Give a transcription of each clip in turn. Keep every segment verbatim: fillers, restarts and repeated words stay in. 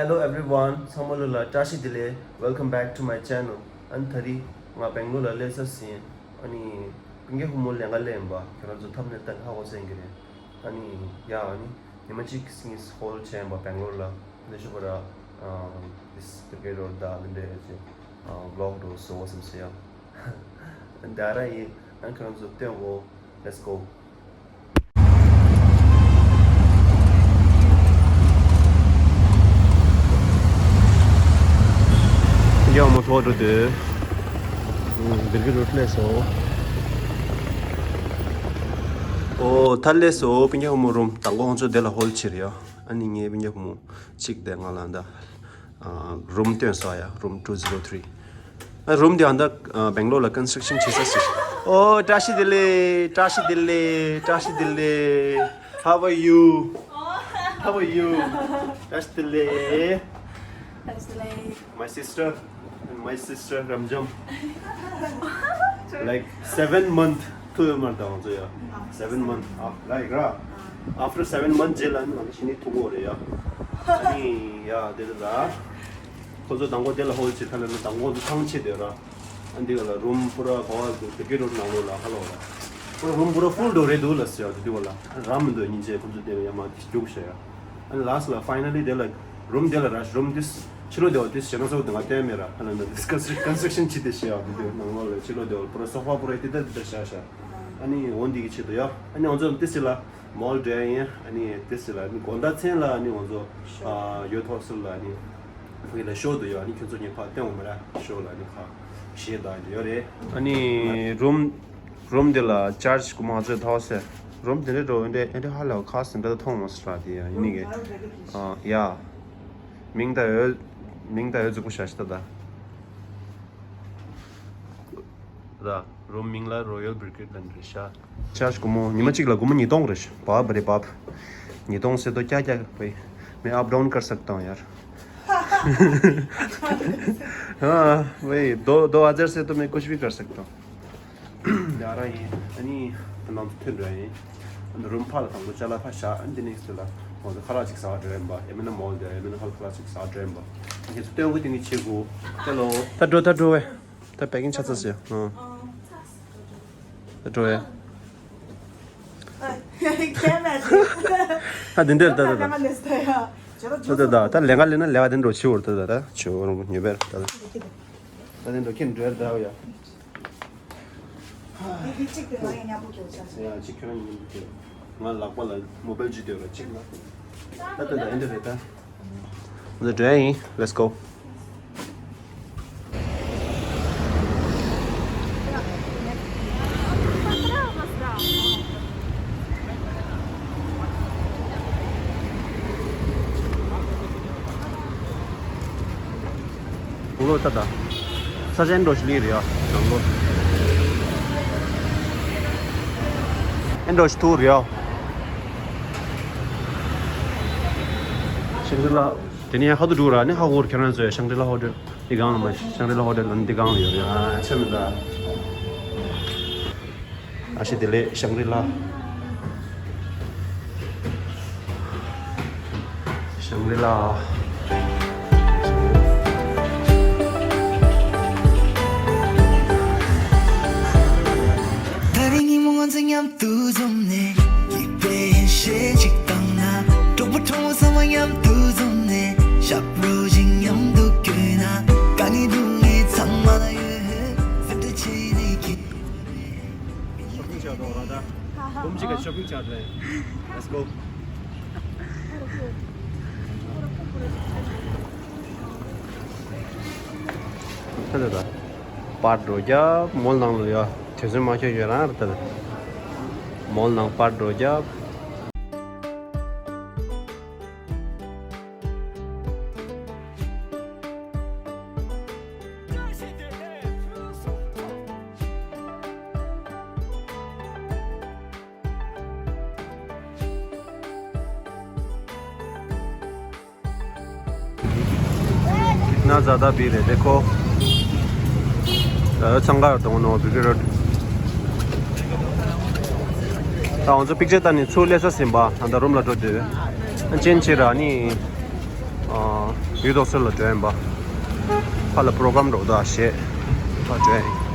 Hello everyone, ཚང་མ་ལོ་ལ་བཀྲ་ཤིས་བདེ་ལེགས། Welcome back to my channel. ཨ་ནི་ད་རེས་ང་སྦེང་ལོར་ལ་སླེབས་ཚར་ཟིན། ཨ་ནི་སྤུན་ཀྱག་ཕོ་མོ་ལས་ཀ་ལས་ཡིན་པ། ཁྱོད་རང་ཚོ་ཐབ་ནས་ལྟ་ནས་ཧ་གོ་ཚར་ཡིན་གྱི་རེད། ཨ་ནི་ཡ་ཨ་ནི་ཉི་མ་གཅིག་གཉིས་ཧོལ་བྱས་ཡིན་པ་སྦེང་ལོར་ལ། འདི་ཤོད་པ་ར། ཨ་this the great road ད་འདི་འདྲ་ཅིག་ཨ་vlog འགྲོ་བཟོ་བསམ་སོང་ཡ། འདི་ར་ཡིན། ཨ་ཁྱོད་རང་ཚོ་སྟོན་གོ། Let's go. ཡང་མོ་ཐོག་འགྲོ་དུས། སྤུན་ཀྱག་ཕོ་མོ་སླེབས་སོང་། ཨོ་ད་སླེབས་སོང་། སྤུན་ཀྱག་ཕོ་མོ་རུམ་དང་པོ་ཁོང་ཚོ་དེ་ལ་ཧོལ་ཕྱིར་ཡ། ཨ་ནི་ངའི་སྤུན་ཀྱག་ཕོ་མོ་གཅིག་དེ་ང་ལ་འདི་རུམ་སྟོན་སོང་ཡ། རུམ two zero three། ཨ་རུམ་དེ་ཨ་འདི་སྦེང་ལོར་ལ་ཀོན་སི་ཊྲག་ཤན་བྱེད་ས་ཞིག་ཨོ་བཀྲ་ཤིས་བདེ་ལེགས། བཀྲ་ཤིས་བདེ་ལེགས། བཀྲ་ཤིས་བདེ་ལེགས། How are you? How are you? བཀྲ་ཤིས་བདེ་ལེགས། བཀྲ་ཤིས་བདེ་ལེགས། My sister and my sister རབ་འབྱམས། Like seven month ཐུག་ཡོད་མ་རེད་ད་ང་ཚོ་ཡ། Seven month after, like ར། After seven month རྗེས་ལ་ནི་ང་ཚོ་གཞི་ནས་ཐུག་གོ་རེད་ཡ། ཨ་ནི་ཡ་དེ་རེད་ད། ཁོ་ཚོ་དང་པོ་དེ་ལ་ཧོལ་བྱེད་ཐ་ལ་ནི་དང་པོ་ཁོ་ཚོ་ཐང་ཆད་དེ་ར། ཨ་འདི་ག་ལ་རུམ་པུ་ར་ག་བ་སྤུན་ཀྱག་ཕོ་མོ་ནང་ལོགས་ལ་ཧ་ལོ་ར། པུ་ར་རུམ་པུ་ར་ཧྥུལ་འགྲོ་རེད་འདུག་ལ་ཟེར་ཡ་དེ་དུས་ག་ལ་ར་མི་འདུག་སྙིང་རྗེ། ཁོ་ཚོ་དེ་ལ་ཡ་མ་རྒྱུགས་བྱས་ཡ། ཨ་ནི་ལ་སི་ཊི་ལ་ཕའི་ནལ་ལི་དེ་ལ་རུམ་དེ་ལ་ར་རུམ་དེ་ཕྱི་ལོགས་དེ་བ་དེ་ཞེ་ན་ཚོ་དེ་ང་བལྟས་མེད་ར། ཧ་ལ་ན་དེ་ཀོན་སི་ཊྲག་ཤན་བྱེད་དེ་ཞེ་ཡ་དེ་དུས་ནང་ལོགས་ལ་ཕྱི་ལོགས་དེ་བ་པུ་ར་སོ་ཕ་པུ་ར་དེ་ལྟར་དེ་ལྟར་བྱས་ཤག་ཨ་ནི་འོ་འདི་གི་ཆེད་དུ་ཡ། ཨ་ནི་ང་ཚོ་དེ་སི་ལ་མོལ་འགྲོ་ཡ་ཡིན། ཨ་ནི་དེ་སི་ལ་ཨ་ནི་དགོང་དག་མཚན་ལ་ཨ་ནི་ང་ཚོ་ཨ་ཡོད་ཐོག་སི་ལ་ཨ་ནི་ཕ་གི་ལ་ཤོ་འདུག་ཡ། ཨ་ནི་ཁྱོད་ཚོ་ངས་ཕར་སྟོན་འོང་མ་ར། ཤོ་ལ་ཨ་ནི་ཁ་ཞེ་དག་ཡོད་རེད། ཨ་ནི་རུམ་རུམ་དེ་ལ་ཅར་ཇི་གོ་མ་ཚོད་ཐོག་སེ། རུམ་དེ་འདྲ་འགྲོ་འདྲ་འདྲ་ཧ་ལས་ཁ་སི་འདྲ་མཐོང་མ་སི་ར་དེ་ཡ་ཡིན་ནི་གི། ཨ་ཡ། མིང་ད་ཡོད། མིང་ད་ཡོད་རྫིག་པོ་བྱ་ཤི་ད་ད། ད་རུམ་མིང་ལ་Royal Brigade ལབ་རེད་ཤག་ཅར་ཇི་སྒོར་མོ་ཉི་མ་གཅིག་ལ་སྒོར་མོ་ཉིས་སྟོང་རེད་ཤག་བབ་རེད་བབ། ཉིས་སྟོང་ཟེར་དོ་ཀྱག་ཀྱག་བེ། मैं up down कर सकता हूँ यार। हाँ भाई, दो दो हज़ार से तो मैं कुछ भी कर सकता हूँ। ཡ་ར་ཡིན། ཨ་ནི་ད་ནང་དུ་ཐོན་འགྲོ་ཡིན། ཨ་ནི་རུམ་ཕ་ལ་དང་པོ་ཅ་ལག་ཕ་བཞག་ཨ་ནི་དེ་ནེག་སི་ལ་ང་ཚོ་ཁ་ལག་ཅིག་ཟ་འགྲོ་ཡིན་པ། ཡ་མིན་ན་མོལ་དེ་ཡ་མིན་ན་ཧལ་ཁ་ལག་ཅིག་ཟ་འགྲོ་ཡིན་པ། ཁྱེད་ཚོ་སྟོན་གོ་དེ་ནི་ཆེ་གོ། ཧེ་ལོ། ད་འགྲོ་ད་འགྲོ་བས། ད་པེ་ཀིང་ཆ་ཚ་ཟེར། ཨ། ད་འགྲོ་བས། ད་དེ་འདྲ་ད་ད་ད། ད་ད་ད་ད་ལས་ཀ་ལས་ན་ལས་ཀ་དེ་འགྲོ་ཆེ་བོར་ད་ད་ད་ཆེ་བོ་རང་ཉོས་པས་ད་ད། ད་དེ་འགྲོ་ཁྱེད་འགྲོ་ཡ་ད་ཡ། ཡ་གཅིག་ཁྱོད་རང་ཉིན་དུ་ང་ལག་པ་ལ་མོ་བེལ་ཅིག་སྡོད་ར་གཅིག་ལ། ད་ལྟ་ད་ཨེ་འདྲ་རེད་ད། འདི་འདྲ་ཡིན། Let's go. ལོ་ད་ད། ས་ཆ་ཨེ་འགྲོ་ཞིག་ལི་རེད་ཡ། ནང་ལོ། ཨེ་འགྲོ་ཞིག་ཐུག་རེད་ཡ། ཤང་གྲི་ལ། དེ་ནས་ཧ་དུ་འགྲོ་ར་ནི་ཧ་གོ་ར། ཁྱེད་རང་ཚོས་ཤང་གྲི་ལ་ཧོ་ཏེལ་འདི་གང་ལ་མ་ཤང་གྲི་ལ་ཧོ་ཏེལ་འདི་གང་ལ་ཡོད་རེད་ཡ། ཆ་མི་ད། ཨ་ཤི་དེ་ལས་ཤང་གྲི་ལ། ཤང་གྲི་ལ། ད་རིང་ཉིན་མོ་ང་ཚོ་མཉམ་དུ་འཛོམས་ནས། ཡིད་དཔེ་ཡིད་ཤེས་ཅིག་བཏང་ན། གྲོགས་པོ་གྲོགས་མོ་ཚང་མ་མཉམ་དུ་འཛོམས་ནས། ཞབས་བྲོ་ཅིག་མཉམ་དུ་བརྐོས་ན། དཀའ་ངལ་སྡུག་བསྔལ་ཚང་མ་ལ་ཡོད། སེམས་ཁྲལ་བྱས་ནས་ཁྱེད། ཤོ་པིང་བྱ་དོ་ར་ད། ཧོམ་ཅིག་ག་ཤོ་པིང་བྱ་དོ། Let's go. ད་ད་ད། པར་འགྲོ་རྒྱབ་མོལ་ནང་ལ་ཡ། དེ་ཚོའི་མ་ཁྱོད་ཡོད་རང་ར་ད་ད། མོལ་ནང་པར་འགྲོ་རྒྱབ། ना ज़्यादा भीड़ है, देखो। ཚང་ག་དང་ནོ་བི་ཀི་རོ། ད་ང་ཚོ་པིག་ཅར་ལྟ་ནི་ཚུར་སླེབས་ས་ཟིན་པ། ད་ལྟ་རུམ་ལ་འགྲོ་དུས། ཅན་ཆི་ར་ནི། ཨ། ཡུལ་ཏོག་སེ་ལ་འགྲོ་ཡིན་པ། ཕ་ལ་པྲོ་གྷ་རམ་འགྲོ་ད་ཞེས་ཕ་འགྲོ་ཡིན།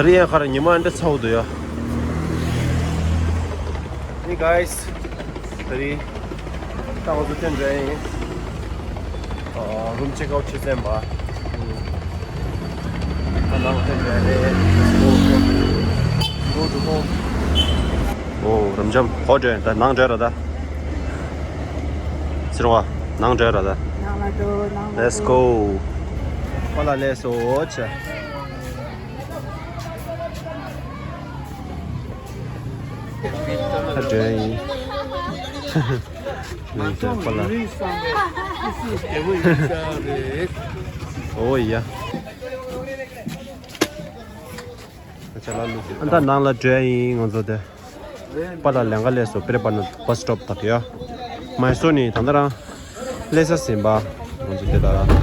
ད་རེས་ཡང་ཁར་ཉི་མ་འདྲ་ཚ་བོ་འདུག་ཡ། Hey guys, ད་རེས་ད་ང་ཚོ་ཐོན་འགྲོ་ཡ་ཡིན། ཨ། རུམ་ཅེག་ཨའུཊ་བྱེད་ཙམ་པ། ད་ནང་ཐོན་འགྲོ་ཡ་རེད། Go to home. ཨོ། རབ་འབྱམས་ཧོ་འགྲོ་ཡ། ད་ནང་འགྲོ་ཡ་ར་ད། ཟེར་བ། ནང་འགྲོ་ཡ་ར་ད། ནང་ལ་འགྲོ། ནང་ལ་འགྲོ། Let's go. ཨོ་ལ་ལེ་སོ་ཆ། ཨ་འདྲ་ཡིན། ཨོ་ཡ། ཨ་ད་ནང་ལ་འགྲོ་ཡ་ཡིན་ང་ཚོ་དེ། པཱ་ལགས་ལེན་ག་སླེབས་སོང་། པེ་རེ་པ་ན་བྷ་སི་སི་ཊོབ་དག་ཡ། མའི་སོར་ནས་ད་ལྟ་རང་སླེབས་ས་ཟིན་པ། ང་ཚོ་དེ་ལ་